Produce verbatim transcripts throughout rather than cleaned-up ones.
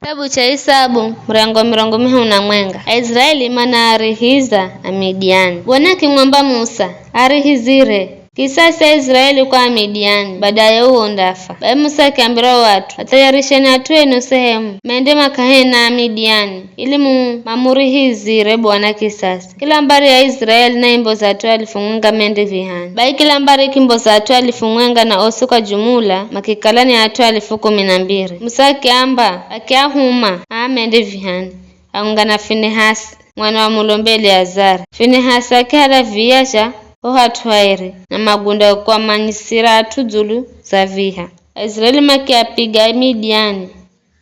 Kitabu cha Isabu, mrengo mirongo mihahu na mwenga. Aisraeli manaarihiza Amidiani. Bwana akimwamba Musa, "Arihizire kisasi Aisraeli kwa Amidiani, badaye uwo ndafa." Bai Musa akiambira o at'u, "Athayarisheni at'u enu sehemu, mende makahe na Amidiani, ili mu-, mamurihizire Bwana kisasi. Kila mbari ya Israeli naimboze at'u alifu mwenga mende vihani." Bai kila mbari ikimboza at'u alifu mwenga, na osi kwa jumula makikala ni at'u alifu kumi na mbiri. Musa akiamba, akiahuma aa mende vihani, aungana Finehasi, mwana wa mulombe Eleazari. Finehasi akihala viya zha ho hat'u hairi, na magunda kuamanyisira at'u dzulu za viha. Aisraeli makiapiga Midiani,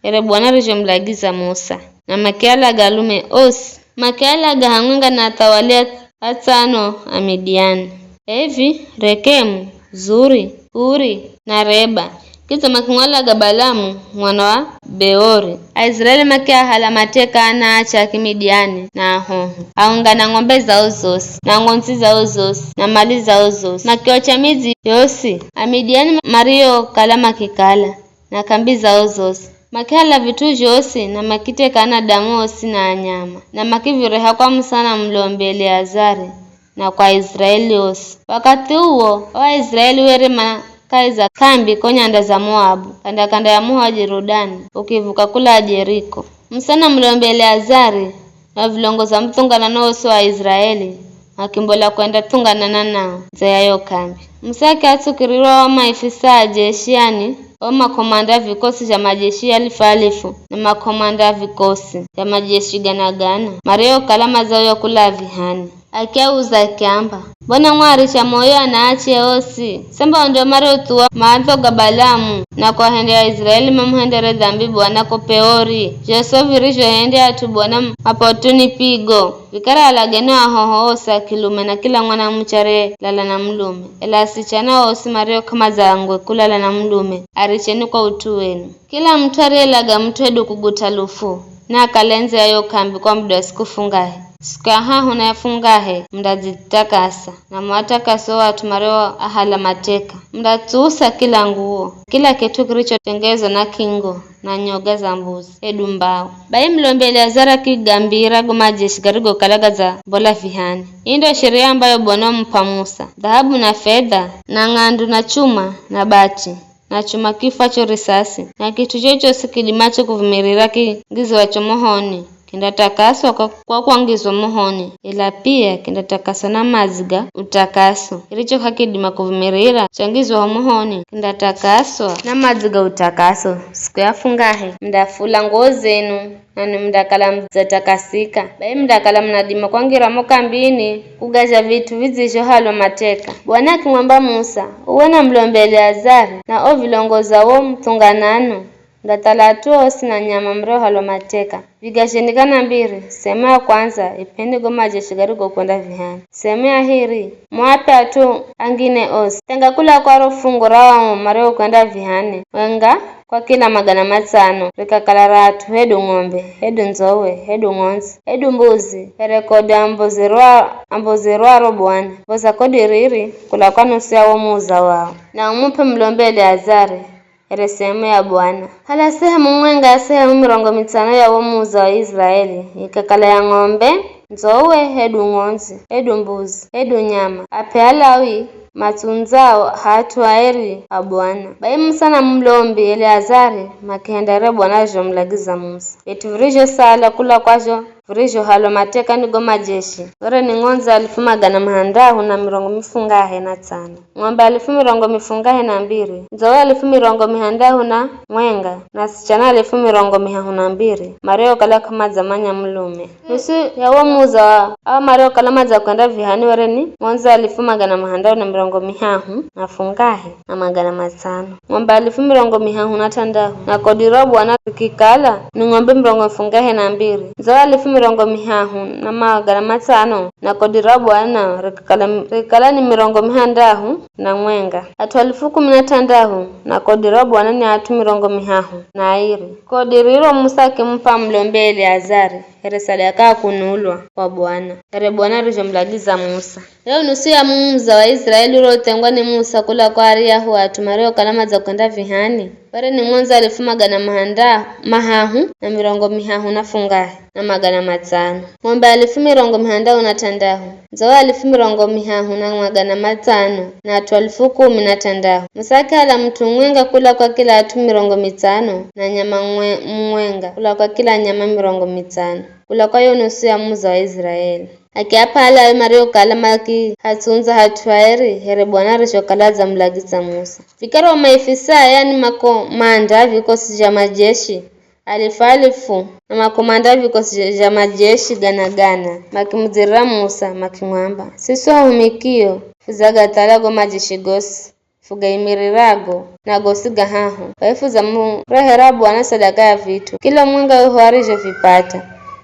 here Bwana arizhomulagiza Musa, na makialaga alume osi. Makialaga hamwenga na athawali atsano a Midiani, Evi, Rekemu, Zuri, Huri, na Reba. Kidza makimwalaga Balamu mwana wa Beori. Aisraeli makiahala mateka anaache a Kimidiani na ahoho, aungana ng'ombe zao zosi, na ng'ondzi zao zosi, na mali zao zosi. Makiocha midzi yosi Amidiani mariyokala makikala, na k'ambi zao zosi. Makihala vit'u zhosi, na makiteka anadamu osi na anyama, na makivireha kwa Musa na mulombe Eleazari, na kwa Aisraeli osi. Wakathi uwo, o Aisraeli were ma kahi za k'ambi ko nyanda za Moabu, kanda-kanda ya muho wa Jorodani, ukivuka kula Jeriko. Musa na mulombe Eleazari, na vilongozi a muthunganano wosi wa Aisraeli, makimbola kwenda thunganana nao ndze ya yo k'ambi. Musa akiatsukirirwa o maifisa a jeshi, yani o makomanda a vikosi zha majeshi alifu alifu, na makomanda a vikosi zha majeshi gana gana, mariokala madzauya kula vihani. Akiauza akiamba, "Mbona mwaaricha moyo anaache osi? Samba o ndo mariothuwa maadzo ga Balamu na kuahendera Aisraeli mamuhendere dhambi Bwana ko Peori, zhosi virizhohendya at'u Bwana mapotuni pigo. Vikara alageni ahoho osi a kilume na kila mwanamuche ariyelala na mulume, ela asichana osi mario k'amadzangwe kulala na mulume, aricheni kwa ut'u wenu. Kila mut'u ariyelaga mut'u hedu kuguta lufu, naakale ndze ya yo k'ambi kwa muda wa siku fungahe. Siku ya hahu na ya fungahe mundadzitakasa, na muatakase o at'u mario ahala mateka. Mundatsusa kila nguwo, kila kit'u kirichotengezwa na kingo na nyoga za mbuzi, hedu mbao." Bai mulombe Eleazari akigambira go majeshi garigokala gadzambola vihani. Ii ndo sheria ambayo Bwana wamup'a Musa. Dhahabu na fedha, na ng'andu na chuma, na bati, na chuma kifwacho risasi, na kit'u chochosi kidimacho kuvumirira kingizwacho mohoni, kindatakaswa kwa, kwa kwangizwa mohoni, ela pia kindatakaswa na madzi ga utakaso. Kiricho k'akidima kuvumirira changizwa ho mohoni, kindatakaswa na madzi ga utakaso. Siku ya fungahe, mundafula nguwo zenu, nanwi mundakala mudzatakasika. Bai mundakala munadima kwangira mo kambini, kugazha vit'u vidzizhohalwa mateka. Bwana akimwamba Musa, "Uwe na mulombe Eleazari, na o vilongozi a wo muthunganano, ndathala at'u osi na nyama muriohalwa mateka. Vigazheni kana mbiri, sehemu ya kwandza, ip'eni go majeshi garigokwenda vihani. Sehemu ya hiri, muap'e at'u angine osi. Tenga kula kwa ro fungu ra ao mariokwenda vihani, wenga kwa kila magana matsano, rikakala ra at'u hedu ng'ombe, hedu ndzowe, hedu ng'ondzi, hedu mbuzi, here kodi ambozerwa-, ambozerwaro Bwana. Mboza kodi riri kula kwa nusu ya wo muuza wao, na umup'e mulombe Eleazari, here sehemu ya Bwana. Hala sehemu mwenga ya sehemu mirongo mitsano ya wo muuza wa Israeli, ikakala ya ng'ombe, ndzowe, hedu ng'ondzi, hedu mbuzi, hedu nyama. Ap'e Alawi matsundzao hat'u aeri a Bwana." Bai Musa na mulombi Eleazari makihenda here Bwana arizhomulagiza Musa. Vit'u virizhosala kula kwa zho virizhohalwa mateka ni go majeshi, were ni ng'ondzi alifu magana mahandahu na mirongo mifungahe na tsano, ng'ombe alifu mirongo mifungahe na mbiri, ndzowe alifu mirongo mihandahu na mwenga, na asichana alifu mirongo mihahu na mbiri, mariokala k'amadzamanya mulume. Nusu ya wo muuza wa ao mariokala madzakwenda vihani were ni ng'ondzi alifu magana mahandahu na mirongo mihahu na fungahe na magana matsano, ng'ombe alifu mirongo mihahu na tandahu, na kodi ra Bwana rikikala ni ng'ombe mirongo mifungahe na mbiri, ndzowe alifu mirongo mihahu na magana matsano, na kodi ra Bwana rikikala, rikikala ni mirongo mihandahu na mwenga, at'u alifu kumi na tandahu, na kodi ra Bwana ni at'u mirongo mihahu na airi. Kodi riro Musa akimup'a mulombe Eleazari, here sadaka ya kunulwa kwa Bwana, here Bwana arizhomulagiza Musa. Yo nusu ya muza wa Israeli uriothengwa ni Musa kula kwa aryahu at'u mariokala madzakwenda vihani, were ni ng'ondzi alifu magana mahanda-, mahahu na mirongo mihahu na fungahe na magana matsano, ng'ombe alifu mirongo mihandahu na t'andahu, ndzo alifu mirongo mihahu na magana matsano, na at'u alifu kumi na t'andahu. Musa akihala mut'u mumwenga kula kwa kila at'u mirongo mitsano, na nyama mwe-, mumwenga kula kwa kila nyama mirongo mitsano, kula kwa yo nusu ya muza wa Israeli. Akiap'a Alawi mariokala makihatsundza hat'u airi, here Bwana arizhokala adzamulagiza Musa. Vikara o maifisa, yani makomanda a vikosi zha majeshi alifu alifu, na makomanda a vikosi zha majeshi gana gana, makimudzirira Musa, makimwamba, "Siswi ahumikio, fudzagathala go majeshi gosi fugaimirirago, na gosi ga haho. Bai fudzamurehera Bwana sadaka ya vit'u, kila mumwenga wehu arizhovipata,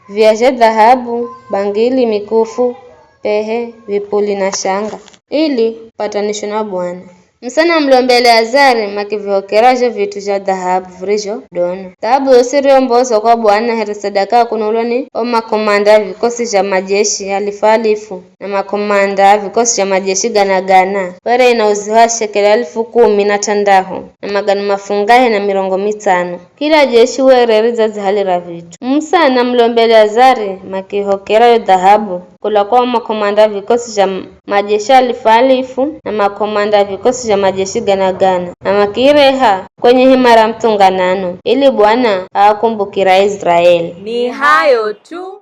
viya zha dhahabu, bangili, mikufu, pehe, vipuli na shanga, ili upatanisho na Bwana." Musa na mlombe Eleazari makivihokera zho vit'u zha dhahabu virizhodonwa. Dhahabu yosi iriyombozwa kwa Bwana here sadaka ya kunulwa ni o makomanda a vikosi zha majeshi alifu alifu, na makomanda a vikosi zha majeshi gana gana, were ina uziho wa shekeli alifu kumi na t'andahu, na magana mafungahe na mirongo mitsano. Kila jeshi were ridzadzihalira vit'u. Musa na mlombe Eleazari makihokera yo dhahabu kula kwa makomanda a vikosi zha majeshi alifu alifu, na makomanda a vikosi zha majeshi gana gana, na makiireha kwenye hema ra mthunganano, ili Bwana aakumbukira Aisraeli. Ni hayo tu.